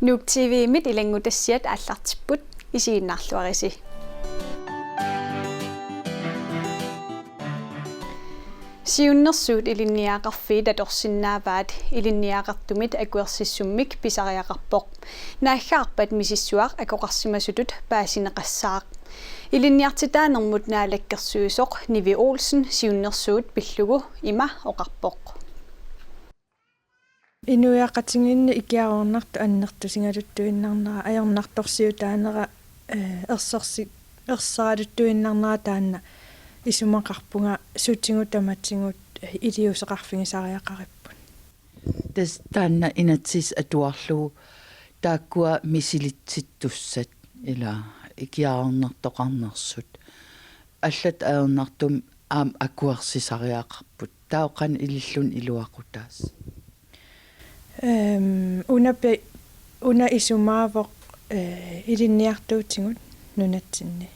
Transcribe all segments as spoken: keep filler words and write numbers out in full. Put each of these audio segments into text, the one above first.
Nuuk T V-mit ilanngutassiat aallartipput, isiginnaarluarisi. Siunnersuut ilinniagaqarfiit atorsinnaavaat, ilinniagaqartumit akuersissummik pisariaqarpoq. Naaggaarpat misissuaq akoqarsimasutut paasineqassaaq. Ilinniartitaanermut naalakkersuisoq Nivi Olsen siunnersuut pillugu ima oqarpoq. Inuiaqatigiinni ikiaroornartoq annertusigaluttuinnarnera, ajornartorsiutaanera, eh, ersersi-, erseraluttuinnarnera taanna isumaqarpunga sutigut tamatigut, eh, iliuuseqarfigisariaqaripput. Tassa taanna inatsisit atuarlugu taakkua misilitsittussat ila ikiaroornartoqarnersut. Allat ajornartumik aamma akuersisariaqarput. Taava qanoq ililluni iluaqutaassaaq? Ehm, una pe-, una isumaavoq, eh, ilinniartuutigut nunatsinni.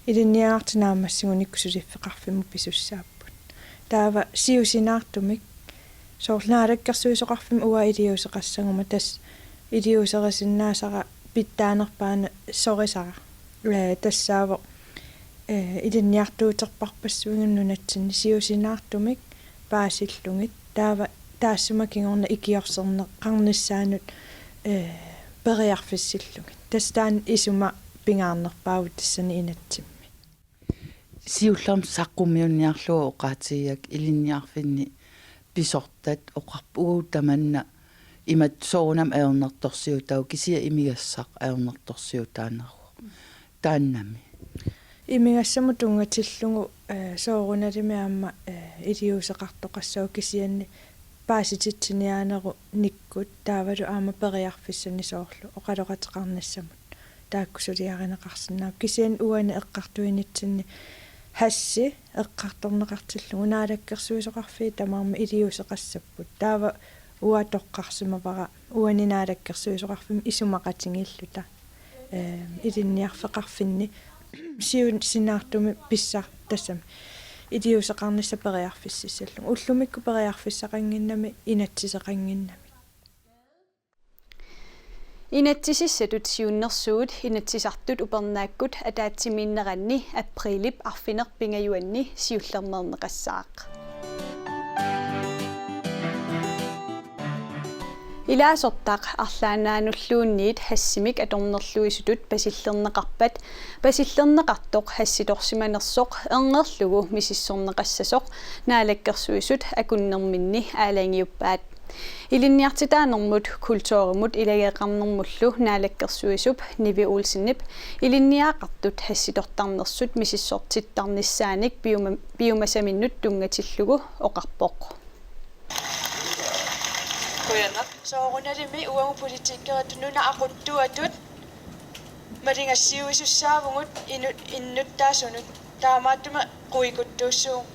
Ilinniagaqartut naammassigunikkut suliffeqarfimmut pisussaapput. Taava siusinaartumik, soorlu naalakkersuisoqarfimmi uanga iliuuseqassaguma, tassa iliuuserisinnaasara pitsaanerpaaq sorisara. Eh, tassaavoq, eh, ilinniartuuterparpassuit nunatsinni siusinaartumik paasillugit. Taava taassuma kingorna ikiorserneqarnissaanut, eh, periarfissillugit. Tassa taanna isuma pingaarnerpaavoq tassani inatsimmi. Siullermik saqqummiunniarlugu oqaatigigakkit ilinniarfinni pisortat oqarput uagut tamanna imatut soorunami ajornartorsiutaavoq, kisianni imigassaq ajornartorsiutaaneruvoq. Taannami. Imigassamut tunngatillugu, eh, soorunalimi aamma, eh, iliuuseqartoqassooq kisianni paasititsiniaanerunikkut taavalu aamma periarfissanik soorlu oqaloqateqarnissamut taakku suliarineqarsinnaapput. Kisianni uani eqqartuinitsinni hashi eqqartorneqartillugu naalakkersuisoqarfiit tamarmik iliuuseqassapput. Taava uanga toqqarsimavara uani naalakkersuisoqarfimmi isumaqatigiilluta, ehm, ilinniarfeqarfinni siusinaartumik pissar-, tassami iliuuseqarnissaq periarfississallugu. Ullumikkut periarfissaqannginnami, inatsiseqannginnami. Inatsisissatut siunnersuut Inatsisartut upernaakkut ataatsimiinneranni aprilip arfineq-pingajuanni siullermeerneqassaaq. Ilaasortaq arlaannaanulluunniit hashimik atornerluisutut pasillerneqarpat, pasillerneqartoq hashitorsimanersoq erngerlugu misissorneqassasoq Naalakkersuisut akunnerminni aalajangiuppaat. Ilinniartitaanermut kulturimut ilageeqarnermullu naalakkersuisup Nivi Olsenip ilinniagaqartut hashitortarnersut misissortittarnissaanik piuma-, piumasaminnut tunngatillugu oqarpoq. Qujanaq. Soorunalimi uagut politikeritut nunat aquttuatut maligassiuisussaavugut inu-, innuttaasunut, taamaattumik quikuttuussuugut.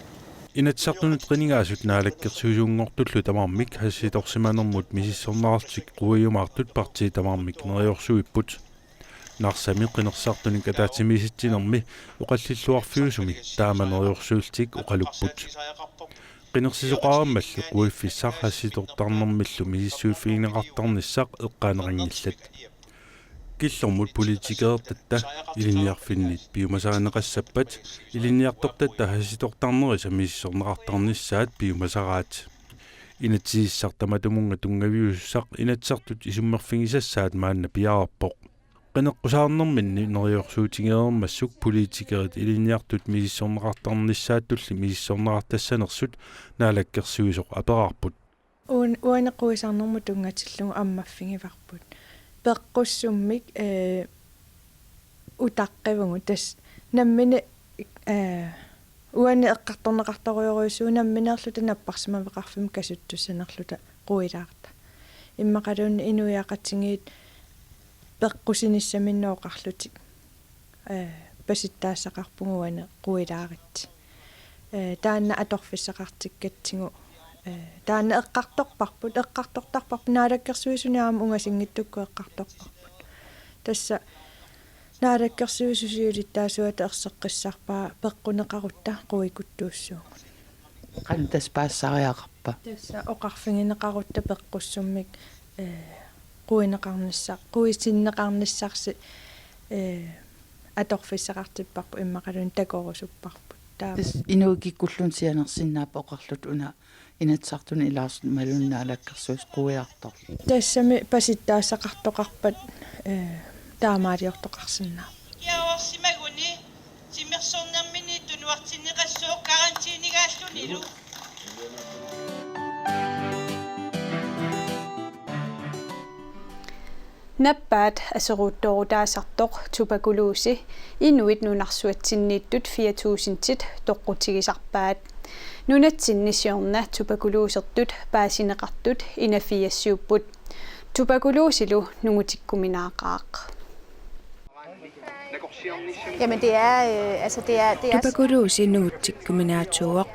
Inatsisartunut qinigaasut naalakkersuisunngortullu tamarmik hashitorsimanermut misissorneqarlutik quiumaartut partiit tamarmik neriorsuipput. Narsami qinersisartunik ataatsimiisitsinermi oqallilluarfiusumi taama neriorsuillutik oqalupput. Qinersisoqarammalli quiffissaq hashitortarnermillu misissuiffigineqartarnissaq eqqaaneqanngillat. Killormut politikerertatta ilinniarfinnit piumasarineqassappat ilinniartortatta hashitortarnerisa misissorneqartarnissaat piumasaraat. Inatsisissaq tamatumunnga tunngaviusussaq Inatsisartut isummerfigisassaat maanna piareerpoq. Qineqqusaarnerminni neriorsuutigereermassuk politikerit ilinniartut misissorneqartarnissaattulli misissorneqartassanersut naalakkersuisoq aperaarput. Uan-, uani quisaarnermut tunngatillugu ammaffigivarput. Peqqussummik, eh, utaqqivugut tassa nammineq, eh, uani eqqartorneqartorujorujussuuvoq nammineerluta napparsimaveqarfimmut kasuttussanerluta quilaarta. Immaqaluunniit inuiaqatigiit peqqusinissaminnut oqarlutik, eh, pasittaassaqarpugut uani quilaaritsi. Eh, taanna atorfissaqartikkatsigu, eh, taanna eqqartorparput, eqqartortarparput, naalakkersuisuni aamma ungasinngitsukkut eqqartorparput. Tassa naalakkersuisut siulittaasuata erseqqissarpaa peqquneqarutta quikuttuussuugut. Qanoq tassa paassariaqarpa? Tassa oqarfigineqarutta peqqussummik, eh, Quineqarnissa-, quisinneqarnissarsi, ee, atorfissaqartipparput immaqaluunniit takorusupparput. Taava. Tassa inuit kikkulluunniit sianersinnaapput oqarluta una Inatsisartuni ilaasortat imaluunniit Naalakkersuisut quiartorlugit. Tassami pasittaassaqartoqarpat, ee, taamaaliortoqarsinnaapput. Kiaorsimaguni timersornermini tunuartinneqassooq karantænigaallunilu. Nappaat aseruuttoorutaasartoq tuberkulose inuit nunarsuatsinniittut fire tusindit toqqutigisarpaat. Nunatsinni siorna tuberkulosertut paasineqartut enogfirsiupput. Tuberkuloselu nungutikkuminaaqaaq. Jamen, det er, øh, altså, det er, det er Tuberkulose nungutikkuminaatsuuvoq.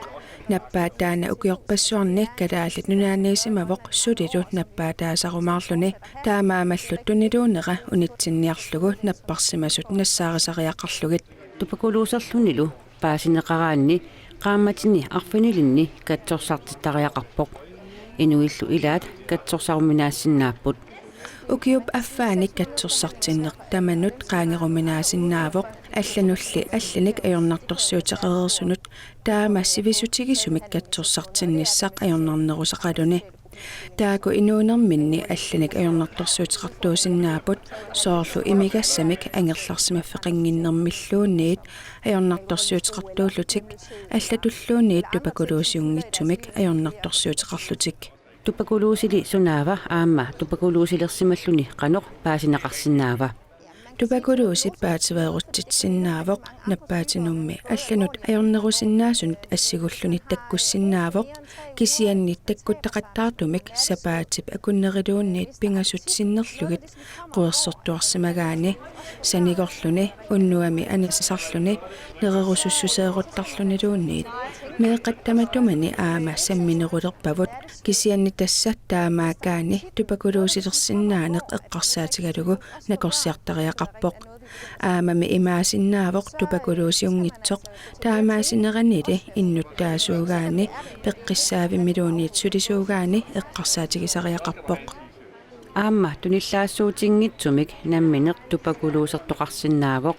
Nappaat taanna ukiorpassuarni Kalaallit Nunaanniissimavoq sulilu nappaataasarumaarluni. Taamaammallu tuniluunera unitsinniarlugu napparsimasut nassaarisariaqarlugit. Tuberkuloserlunilu paasineqaraanni qaammatini arfinilinni katsorsartittariaqarpoq. Inuillu ilaat katsorsaruminaassinnaapput. Ukiup affaani katsorsartinneq tamanut qaangeruminaassinnaavoq, allanulli allanik ajornartorsiuteqareersunut taama sivisutigisumik katsorsartinnissaq ajornarnerusaqaluni. Taakku inuunerminni allanik ajornartorsiuteqartuusinnaapput, soorlu imigassamik angerlarsimaffeqannginnermilluunniit ajornartorsiuteqartuullutik allatulluunniit tuberkulosiunngitsumik ajornartorsiuteqarlutik. Tuberkuloseli sunaava aamma tuberkulosilersimalluni qanoq paasineqarsinnaava? Tuberkulosi paatsiveerutsitsisinnaavoq, nappaatinummi allanut ajornerusinnaasunut assigulluni takkussinnaavoq, kisianni takkuttaqattaartumik sapaatip akunneriluunniit pingasut sinnerlugit quersortuarsimagaanni, sanigorluni, unnuami anasisarluni, nererusussuseeruttarluniluunniit. Meeqqat tamatumani aamma samminerulerpavut, kisianni tassa taamaakkaanni tuberkulosilersinnaaneq eqqarsaatigalugu nakorsiartariaqarpoq. Aammami imaassinnaavoq tuberkulosiunngitsoq, taamaasineranili innuttaasuugaanni peqqissaavimmiluunniit sulisuugaanni eqqarsaatigisariaqarpoq. Aamma tunillaassuutinngitsumik nammineq tuberkulosertoqarsinnaavoq,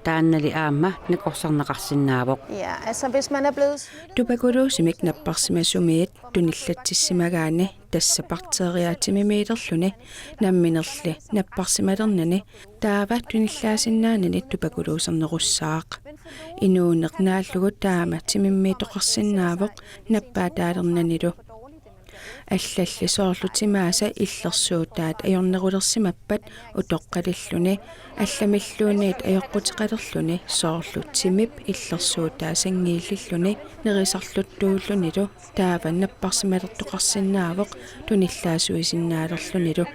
taannali aamma nakorsarneqarsinnaavoq. Ja, altså, hvis man er blevet syg. Tuberkulosemik napparsimasumiit tunillatsissimagaanni tassa bakteria timimiilerluni namminerli napparsimalernani taava tunillaasinnaanani tuberkulosernerussaaq. Inuuneq naallugu taama timimmiittoqarsinnaavoq nappaataalernanilu. Allalli soorlu timaasa illersuutaat ajornerulersimappat utoqqalilluni, allamilluunniit ajoquteqalerluni soorlu timip illersuutaa sanngiillilluni nerisarluttuullunilu taava napparsimalertoqarsinnaavoq tunillaassuisinnaalerlunilu.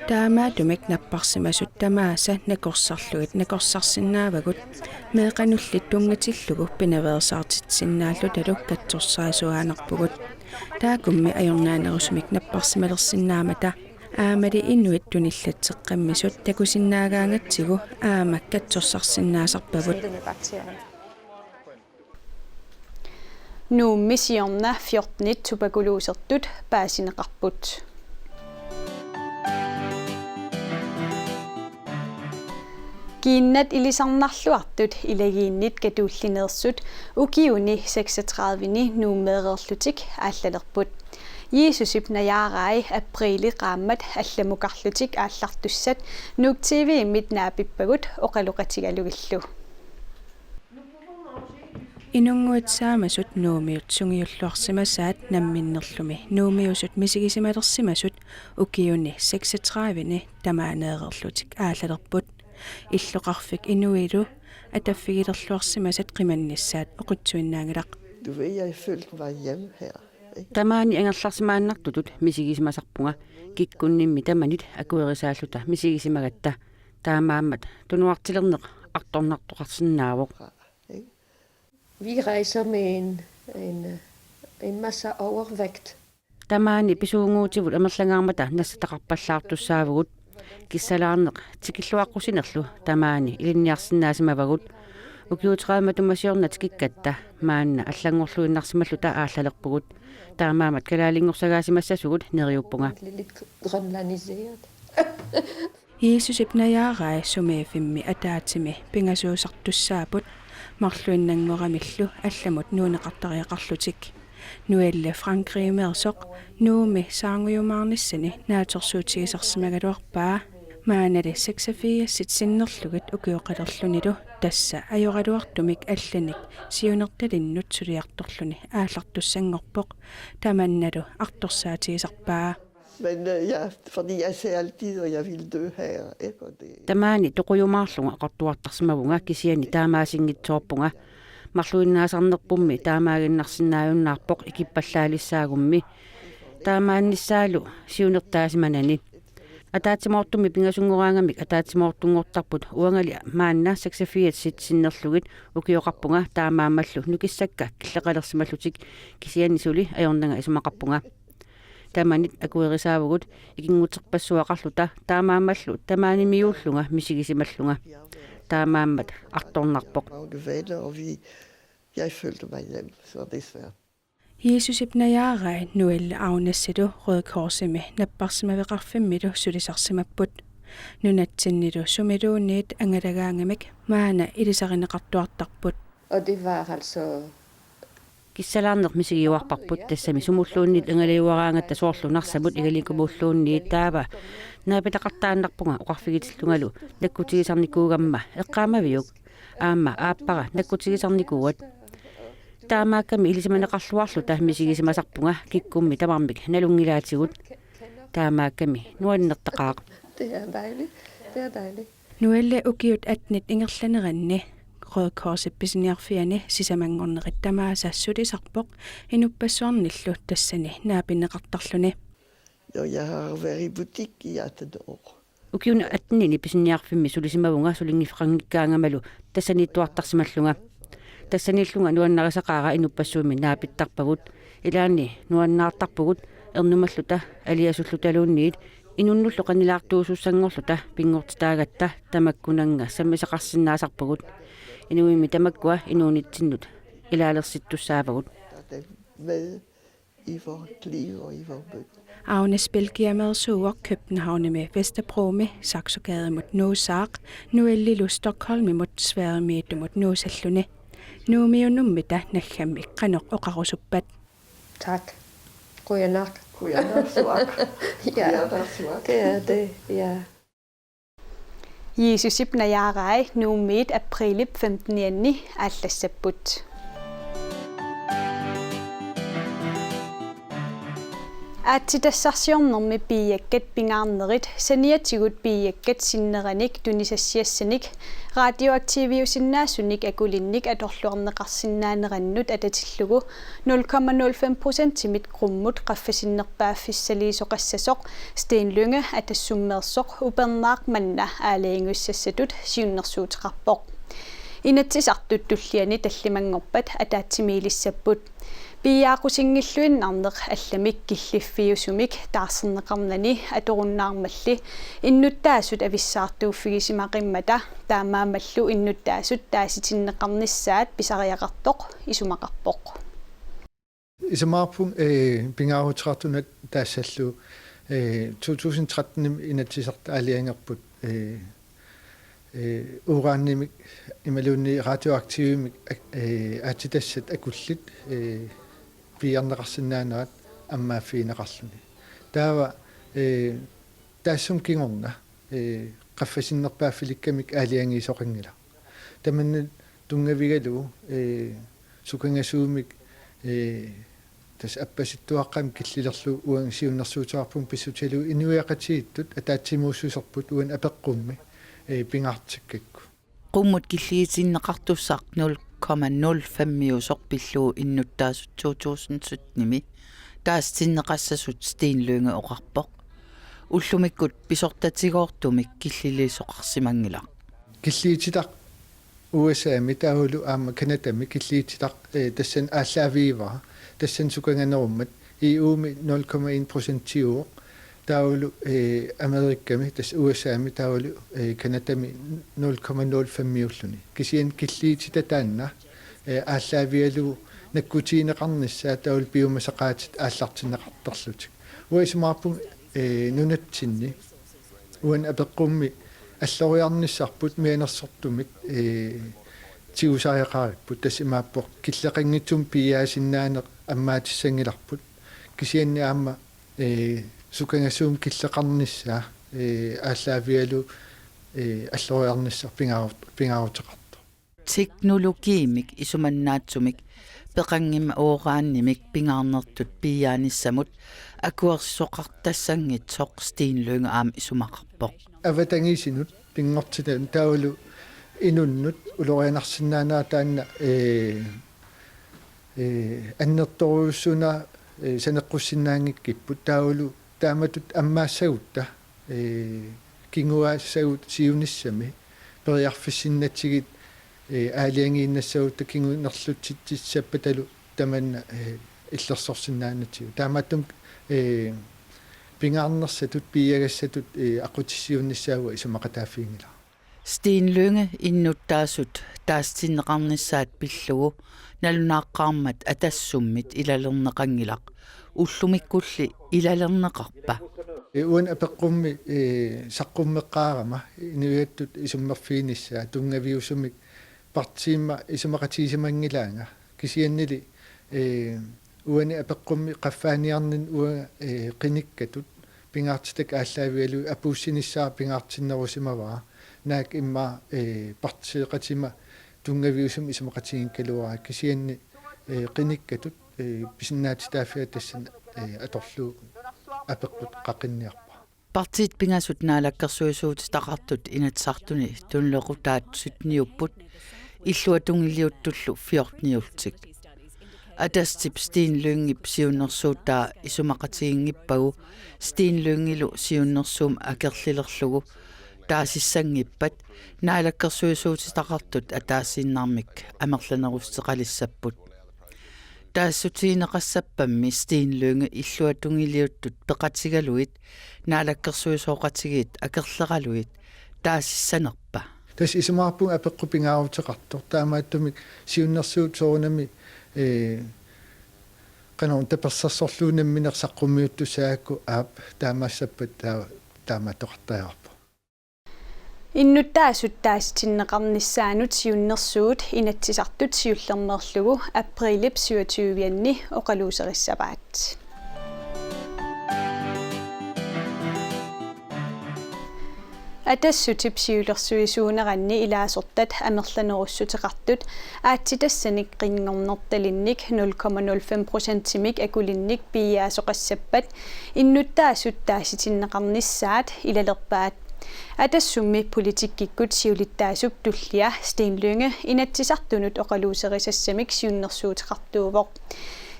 Taamaattumik napparsimasut tamaasa nakorsarlugit nakorsarsinnaavagut, meeqqanulli tunngatillugu pinaveersaartitsisinnaallutalu katsorsaasuaannarpugut. Taakkummi ajornaanerusumik napparsimalersinnaammata aammali inuit tunillatseqqammisut takusinnaagaangatsigu aamma katsorsarsinnaasarpagut. Nuummi siorna fjortenit tuberkulosertut paasineqarput. Kiinnat ilisarnarluartut ilagiinnit katuullineersut ukiuni seksogtrediveni Nuummeereerlutik aallalerput. Jiisusip najaarai apriili qaammat allamukarlutik aallartussat Nuuk T V-mit naapippagut oqaloqatigalugillu. Inunnguit saamasut Nuummiut sungiulluarsimasaat namminnerlumi Nuummiusut misigisimalersimasut ukiuni seksogtrediveni tamaaneereerlutik aallalerput. Illoqarfik inuilu ataffigilerluarsimasat qimannissaat oqitsuinnaanngilaq. Du ved, jeg følte mig hjemme her, ikke? Tamaani angerlarsimaannartutut misigisimasarpunga, kikkunnimmi tamanit akuerisaalluta misigisimagatta. Taamaammat tunuartilerneq artornartoqarsinnaavoq. Vi rejser med en, en, øh, en masse overvægt. Tamaani pisuunnguutivut amerlangaarmata nassataqarpallaartussaavugut. Kissalaarneq tikilluaqqusinerlu tamaani ilinniarsinnaasimavagut. Ukiut tredive matuma siorna tikikkatta maanna allanngorluinnarsimalluta aallalerpugut. Taamaammat kalaalinngorsagaasimassasugut neriuppunga. Lidt grønlandiseret. Jiisusip najaarai sumiiffimmi ataatsimi pingasuusartussaapput marluinnanngoramillu allamut nuunneqartariaqarlutik. Noelle Frankrigmeersoq Nuummi saanngujumaarnissani naatsorsuutigisarsimagaluarpaa. Maannali seksogfirsit sinnerlugit ukioqalerlunilu tassa ajoraluartumik allanik siunertalinnut suliartorluni aallartussanngorpoq, tamannalu artorsaatigisarpaa. Men øh, ja, fordi jeg ser altid, at jeg ville dø her. Ikke? Og det, Tamaani toqujumaarlunga oqartuartarsimavunga kisianni taamaasinngitsoorpunga. Marluinnaasarnerpummi taamaaginnarsinnaajunnaarpoq ikippallaalissaagummik. Taamaannissaalu siunertaasimanani. Ataatsimoortummi pingasunngoraangamik ataatsimoortunngortarput uangali maanna seksogfirsit sinnerlugit ukioqarpunga taamaammallu nukissakka killeqalersimallutik kisianni suli ajornanga isumaqarpunga. Tamanit akuerisaavugut ikinnguterpassuaqarluta taamaammallu tamaanimiuullunga misigisimallunga. Taamaammat artornarpoq. Mange venner, og vi, jeg følte mig hjemme, så det er svært. Jiisusip najaarai Noelle Agnesilu Røde Korsimi napparsimaveqarfimmilu sulisarsimapput. Nunatsinnilu sumiluunniit angalagaangamik maanna ilisarineqartuartarput. Og det var altså Kissalaarneq misigiuarparput tassami sumulluunniit angalajuaraangatta soorlu Narsamut Igalikumulluunniit taava naapitaqartaannarpunga oqarfigitillungalu nakkutigisarnikuugamma eqqaamaviuk aamma aappara nakkutigisarnikuuat. Taamaakkami ilisimaneqarluarluta misigisimasarpunga kikkummi tamarmik nalunngilaatigut. Taamaakkami nuannertaqaaq. Det er dejligt. Det er dejligt. Noelle ukiut attenit ingerlaneranni Røde Korsip pisiniarfiani sisamanngornerit tamaasa sulisarpoq inuppassuarnillu tassani naapinneqartarluni. Jo, jeg har været i butik i atten år. Ukiuni attenini pisiniarfimmi sulisimavunga sulinngiffeqanngikkaangamalu tassaniittuartarsimallunga. Tassaniillunga nuannarisaqaara inuppassuimmi naapittarpagut. Ilaanni nuannaartarpugut ernumalluta aliasullutaluunniit inunnullu qanilaartuusussanngorluta pinngortitaagatta tamakkunannga sammisaqarsinnaasarpugut. Inuimmi tamakkua inuunitsinnut ilaalersittussaavagut. Der er med i vores liv og i vores bøn. Agnes Belgiameersuuvoq Københavnimi Vesterbrogami Saxogademut nuusaaq, Noellilu Stockholmimut Sverigemiittumut nuusalluni. Nuummiunummita naggammik qanoq oqarusuppat? Tak. Qujanaq. Qujanarsuaq. Ja, Qujanarsuaq. Det er det, ja. Jiisusip najaarai Nuummiit aprilip femtenianni aallassapput. Aatsitassarsiornermi piiakkat pingaarnerit saniatigut piiakkat sinneranik tunisassiassanik radioaktiviusinnaasunik akulinnik atorluarneqarsinnaanerannut atatillugu nul komma nul fem procentimit qummut qaffasinnerpaaffissaliisoqassasoq Steen Lynge Atassummeersoq upernaaq manna aalajangiussassatut siunnersuuteqarpoq. Inatsisartut tulliani tallimanngorpat ataatsimiilissapput. Piiaaqusinngilluinnarneq allamik killiffiusumik taarserneqarnani atorunnaarmalli innuttaasut avissaartuuffigisimaqimmata taamaammallu innuttaasut taasitinneqarnissaat pisariaqartoq isumaqarpoq. Isumaqarpunga, eh, pingaaruteqartunut taassallu, eh, to tusind tretten-imi Inatsisartut aalajangerput, eh, eh, uranimik imaluunniit radioaktivimik ak-, eh, aatsitassat akullit, eh, piiarneqarsinnaanerat ammaaffigineqarluni. Taava, eh, taassuma kingorna, eh, qaffasinnerpaaffilikkamik aalajangiisoqanngilaq. Tamanna tunngavigalugu, eh, sukangasuumik, eh, tassa appasittuaqqamik killilerlugu uanga siunnersuuteqarpunga pissutigalugu inuiaqatigiittut ataatsimuussuserput uani apeqqummi, eh, pingaartikkakku. Qummut killiitinneqartussaq nul komma nul fem-iusoq pillugu innuttaasut to tusind sytten-imi taasitinneqassasut Steen Lynge oqarpoq. Ullumikkut pisortatigoortumik killiliisoqarsimanngilaq. Killiititaq U S A-mi taavalu aamma Canadami killiititaq, eh, tassani aallaavigaara, tassani sukanganerummat, E U-mi nul komma en procentiuvoq, Taavalu, eh, Amerikami, tassa U S A-mi taavalu, eh, Canadami nul komma nul fem-iulluni. Kisianni killiutitaq taanna, eh, aallaavigalugu nakkutigineqarnissaa taavalu piumasaqaatit aallartinneqartarlutik. Uanga isumaqarpunga, eh, nunatsinni uani apeqqummi alloriarnissarput mianersortumik, eh, tigusariaqaripput, tassa imaappoq killeqanngitsumik piiaasinnaaneq ammaatissanngilarput. Kisianni aamma, eh, sukangasumik killeqarnissaa, eh, aallaavigalugu, eh, alloriarnissaq pingaar-, pingaaruteqartoq. Teknologiimik isumannaatsumik peqanngimmat uranimik pingaarnertut piiaanissamut akuersisoqartassanngitsoq Steen Lynge aamma isumaqarpoq. Avatangiisinut pinngortitanut taavalu inunnut ulorianarsinnaanera taanna, eh, eh, annertoorujussuunera, eh, saneqqussinnaanngikkipput taavalu taamatut ammaassagutta, eh, kinguaassagut siunissami periarfissinnatigit, eh, aalajangiinnassagutta kingunerlutsitsissappatalu tamanna, eh, illersorsinnaanatsigu. Taamaattumik, eh, pingaarnersatut piiagassatut, eh, aqqutissiuunnissaa uanga isumaqataaffiginngilara. Steen Lynge innuttaasut taasitinneqarnissaat pillugu nalunaaqqaarmat Atassummit ilalerneqanngilaq. Ullumikkulli ilalerneqarpa? Eh, uani apeqqummi, eh, saqqummeqqaarama inuiattut isummerfiginissaa tunngaviusumik partiimma isumaqatigisimanngilaanga. Kisiannili, eh, uani apeqqummi qaffaaniarninni uanga, eh, qinikkatut pingaartitakka aallaavigalugit apuussinissaa pingaartinnerusimavara. Naak immaqa, eh, partiiqatima tunngaviusumik isumaqatiginngikkaluarpara kisianni, eh, qinikkatut, eh, pisinnaatitaaffia tassani, eh, atorlugu apeqqut qaqinniarpara. Partiit pingasut naalakkersuisuutitaqartut Inatsisartuni tunulequtaat sytteniupput, illuatungiliuttullu fjorteniullutik. Atassutip Steen Lyngep siunnersuutaa isumaqatiginngippagu Steen Lyngelu siunnersuummi akerlilerlugu taasissanngippat naalakkersuisuutitaqartut ataasiinnarmik amerlanerussuteqalissapput. Taasissutigineqassappammi Steen Lynge illuatungiliuttut peqatigalugit naalakkersuisooqatigiit akerleralugit taasissanerpa? Tassa isumaqarpunga apeqqut pingaaruteqartoq, taamaattumik siunnersuut soorunami, eh, qanoq tapersersorlugu nammineq saqqummiuttussagakku aap taamaassappat taa-, taamaattoqartariaqarpoq. Innuttaasut taasitinneqarnissaannut siunnersuut Inatsisartut siullermeerlugu aprilip syvogtyve-anni oqaluuserissavaat. Atassutip siulersuisuuneranni ilaasortat amerlanerussuteqartut aatsitassanik qinngornertalinnik nul komma nul fem procentimik akulinnik piiaasoqassappat innuttaasut taasitinneqarnissaat ilalerpaat. Atassummi politikkikkut siulittaasup tullia Steen Lynge Inatsisartunut oqaluuserisassamik siunnersuuteqartuuvoq.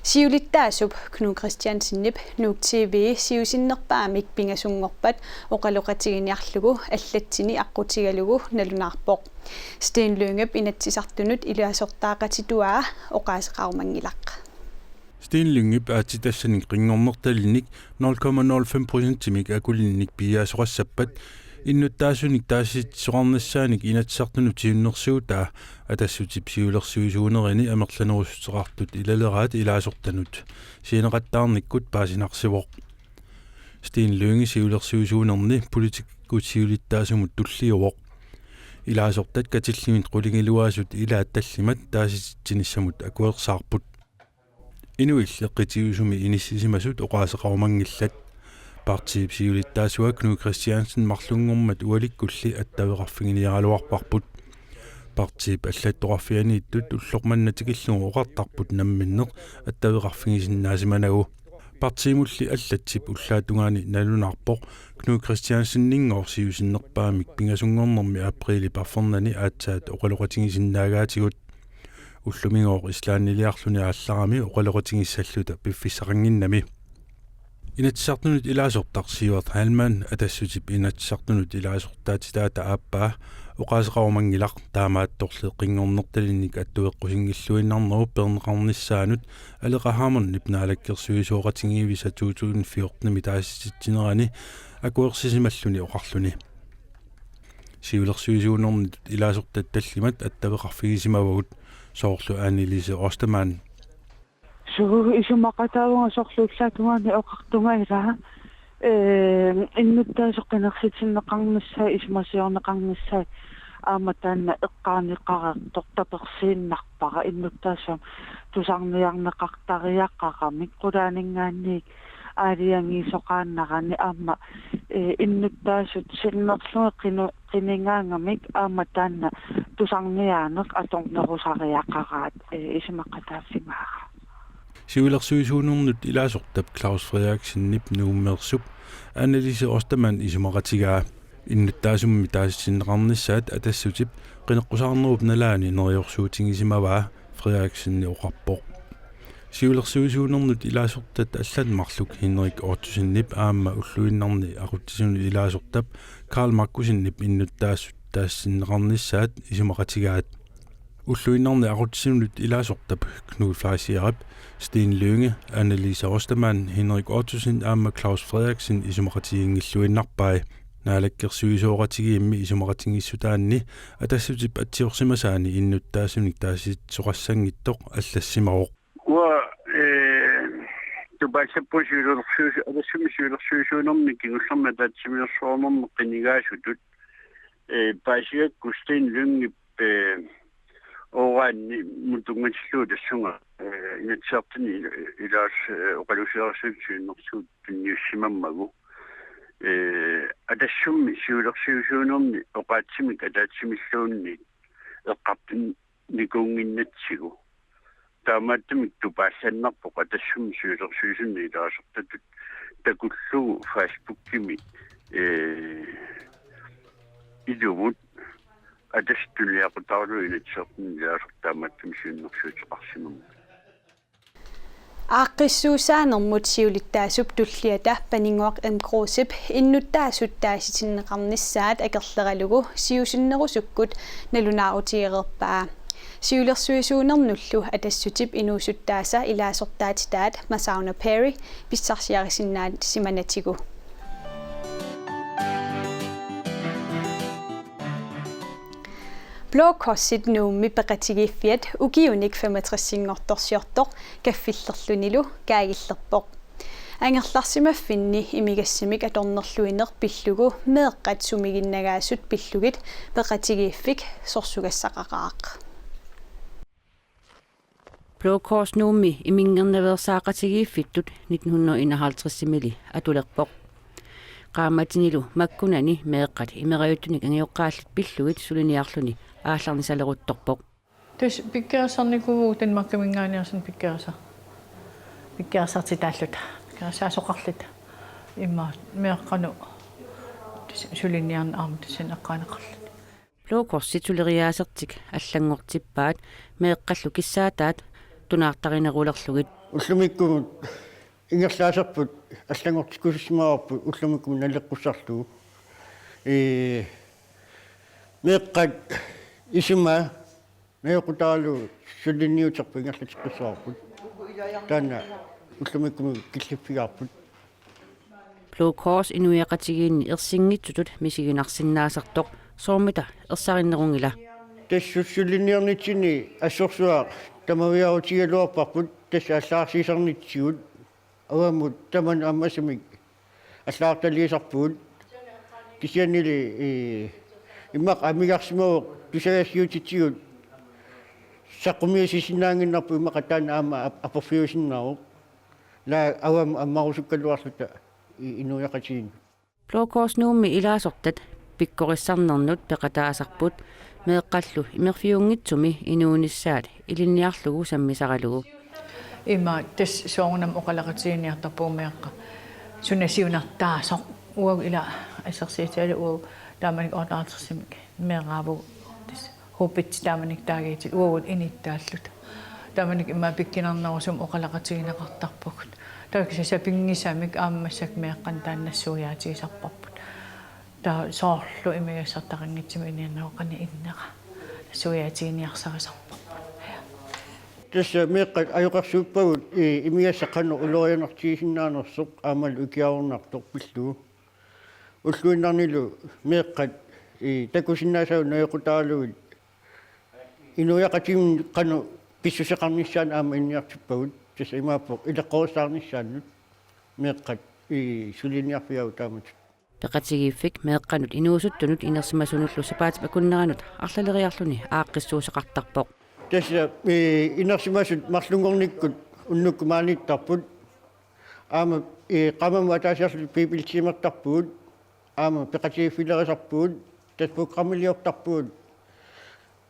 Siulittaasup Knud Kristiansenip Nuuk T V siusinnerpaamik pingasunngorpat oqaloqatiginiarlugu allatsini aqqutigalugu nalunaarpoq. Steen Lyngep Inatsisartunut ilaasortaaqatituaa oqaaseqarumanngilaq. Steen Lyngep aatsitassanik qinngornertalinnik nul komma nul fem procentimik akulinnik piiaasoqassappat innuttaasunik taasitsisoqarnissaanik Inatsisartunut siunnersuutaa Atassutip siulersuisuunerini amerlanerussuteqartut ilaleraat ilaasortanut sianeqattaarnikkut paasinarsivoq. Steen Lynge siulersuisuunerni politikkikkut siulittaasumut tulliuvoq. Ilaasortat katillugit qulingiluaasut ilaat tallimat taasititsinissamut akuersaarput. Inuilli eqqitiusumi inissisimasut oqaaseqarumanngillat. Partiip siulittaasua Knud Kristiansen marlunngormat ualikkulli attaveqarfiginiaraluarparput. Partiip allattoqarfianiittut ulloq manna tikillugu oqartarput namminneq attaveqarfigisinnaasimanagit. Partiimulli allatsip ullaap tungaani nalunaarpoq Knud Kristianseninngooq siusinnerpaamik pingasunngornermi aprilip arfernanni aatsaat oqaloqatigisinnaagaatigut. Ullumigooq Islandiliarluni aallarami oqaloqatigissalluta piffissaqannginnami. Inatsisartunut ilaasortaq Sivert Heilmann Atassutip inatsisartunut ilaasortaatitaata aappaa oqaaseqarumanngilaq, taamaattorli qinngornertalinnik attueqqusinngilluinnarnerup peerneqarnissaanut Aleqa Hammondip naalakkersuisooqatigiivisa to tusind fjorten-imi taasititsinerani akuersisimalluni oqarluni. Siulersuisuunernut ilaasortat tallimat attaveqarfigisimavagut, soorlu Annelise Ostermann. Suu, isumaqataavunga soorlu ullaap tungaani oqartunga ilaa. Ee, innuttaasut qinersitinneqarnissaat, isumasiorneqarnissaat aamma taanna eqqaaneqareersoq tapersiinnarpara, innuttaasut tusarniarneqartariaqaramik qulaaninngaanniit aalajangiisoqaannarani aamma, ee, innuttaasut sinnerlugit qinu-, qinigaangamik aamma taanna tusarniaaneq atornerusariaqaraat, ee, isumaqataaffigaara. Siulersuisuunernut ilaasortap Claus Frederiksenip Nuummeersup Annelise Ostermann isumaqatigaa. Innuttaasummi taasitinneqarnissaat Atassutip qineqqusaarnerup nalaani neriorsuutigisimavaa, Frederiksen oqarpoq. Siulersuisuunernut ilaasortat allat marluk Henrik Ottosenip aamma ulluinnarni aqutsisunut ilaasortap Karl Markussenip innuttaasut taasitinneqarnissaat isumaqatigaat. Ulluinnarni aqutsisunut ilaasortap Knud Fleischerip Sten Lynge, Annelise Ostermann, Henrik Ottosen aamma Claus Frederiksen isumaqatigiinngilluinnarpai. Naalakkersuisooqatigiimmi isumaqatigiissutaanni Atassutip atsiorsimasaani innuttaasunik taasititsisoqassanngitsoq allassimavoq. Uanga, ee, tupaallappunga siulersuis-, Atassumi siulersuisuunermi kingullermi ataatsimiinnersuarnermi qinigaasutut, ee, paasigakku Sten Lyngep, ee, uranimut tunngatillugu tassunga, ee, Inatsisartuni ila-, ilaas-, ee, oqaluuserisassatut siunnersuut tunniussimammagu. Ee, Atassumi siulersuisuunermi oqaatsimik ataatsimilluunniit eqqartunnikuunnginnatsigu. Taamaattumik tupaallannarpoq Atassumi siulersuisunut ilaasortatut takullugu Facebookimi, ee, ilumut Atassut tuniniaqutaalugu Inatsisartunut ilaasortat taamaattumik siunnersuuteqarsimammat. Aaqqissuussaanermut siulittaasup tulliata Paninnguaq M. Krusep innuttaasut taasitinneqarnissaat akerleralugu siusinnerusukkut nalunaarutigereerpaa. Siulersuisuunernullu Atassutip inuusuttaasa ilaasortaatitaat Masauna Perry pissarsiarisinnaasimanatigu. Blå Korsit Nuummi peqatigiiffiat ukiunik femogtres-inngortorsiortoq kaffillerlunilu kaagillerpoq. Angerlarsimaffinni imigassamik atornerluineq pillugu meeqqat sumiginnagaasut pillugit peqatigiiffik sorsugassaqaqaaq. Blå Kors Nuummi iminngernaveersaaqatigiiffittut nitten hundrede enoghalvtreds-imili atulerpoq. Qaammatinilu makkunani meeqqat imerajuttunik angajoqqaallit pillugit suliniarluni aallarnisaleruttorpoq. Tassa pikkorissarnikuuvugut Danmarkiminngaanniit aasiit pikkorissar-, pikkorissartitaalluta, pikkorissaasoqarluta. Immaqa meeqqanut tassa suliniarneq aamma tassani eqqaaneqarluni. Blå Korsit suleriaasertik allanngortippaat meeqqallu kissaataat tunaartarinerulerlugit. Ullumikkumut ingerlaaserput allanngortikkusussimavarput ullumikkumut naleqqussarlugu. Ee, meeqqat isumaa najoqqutaralugu suliniuterput ingerlateqqissavarput. Taanna ullumikkumut killiffigaarput. Blå Kors inuiaqatigiinni ersinngitsutut misiginarsinnaasartoq soormita ersarinnerunngila. Tassa suliniarnitsinni assorsuaq tamaviaarutigigaluarparput, tassa allagarsiisarnitsigut. Avammut tamanut ammasumik allagartaliisarpugut. Kisiannili, ee, immaqa amigarsimavoq tusagassiuutitigut saqqummiussisinnaannginnarput, immaqa taanna aamma ap-, aporfiusinnaavoq. Ilaa avammut ammarusukkaluarluta i-, inuiaqatigiinnut. Blå Kors Nuummi ilaasortat pikkorissarnernut peqataasarput meeqqallu imerfiunngitsumi inuunissaat ilinniarlugu sammisaralugu. Ima tassa soorunami oqaloqatigiinniartarpugut meeqqat suna siunertaasoq. Uagut ila assersuutigalugu uagut taamanikkut otteoghalvtredsimik meeraavugut, tassa hobbitsit taamanikkut taagitit uagut inuttaalluta. Taamanikkut ima pikkunarnerusumik oqaloqatigineqartarpugut. Taava kisianni sapinngisamik aamma massakkut meeqqanut taanna nassuiaatigisarparput. Taava soorlu imigassartaqanngitsumik inuunerup qanoq innera nassuiaatiginiarsarisarparput. Tassa meeqqat ajoqersuuppagut, i-, imigassaq qanoq ulorianartigisinnaanersoq aammalu ikiaroornartoq pillugu. Ulluinnarnilu meeqqat, i-, takusinnaasagut najoqutaalugit inuiaqatigiinni qanoq pissuseqarnissaanut aamma ilinniartippagut, tassa imaappoq ileqqorissaarnissaannut meeqqat, i-, suliniarfigagut taamatut. Peqatigiiffik meeqqanut inuusuttunut inersimasunullu sapaatip akunneranut arlaleriarluni aaqqissuusseqartarpoq. Tassa, i-, inersimasut marlunngornikkut unnukkut maaniittarput. Aamma, i-, qaammammut ataasiarluta biibiltiimertarpugut. Aamma peqatigiiffilerisarpugut. Tassa programmiliortarpugut.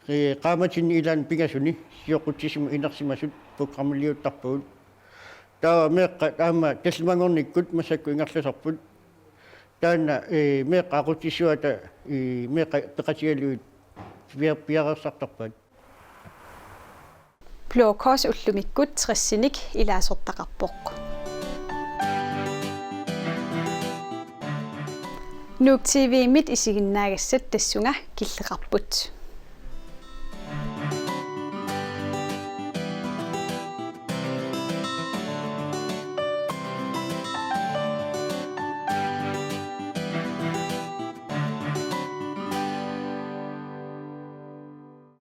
I-, qaammatinni ilaanni pingasuni sioqqutsisumut inersimasut programmiliuttarpagut. Taava meeqqat aamma tallimanngornikkut massakkut ingerlasarput. Taanna, i-, meeqqat aqutsisuata, i-, meeqqat peqatigalugit pia-, piareersartarpaat. Blå Kors ullumikkut tressinik ilaasortaqarpoq. Nuuk T V-mit isiginnaagassat tassunga killeqarput.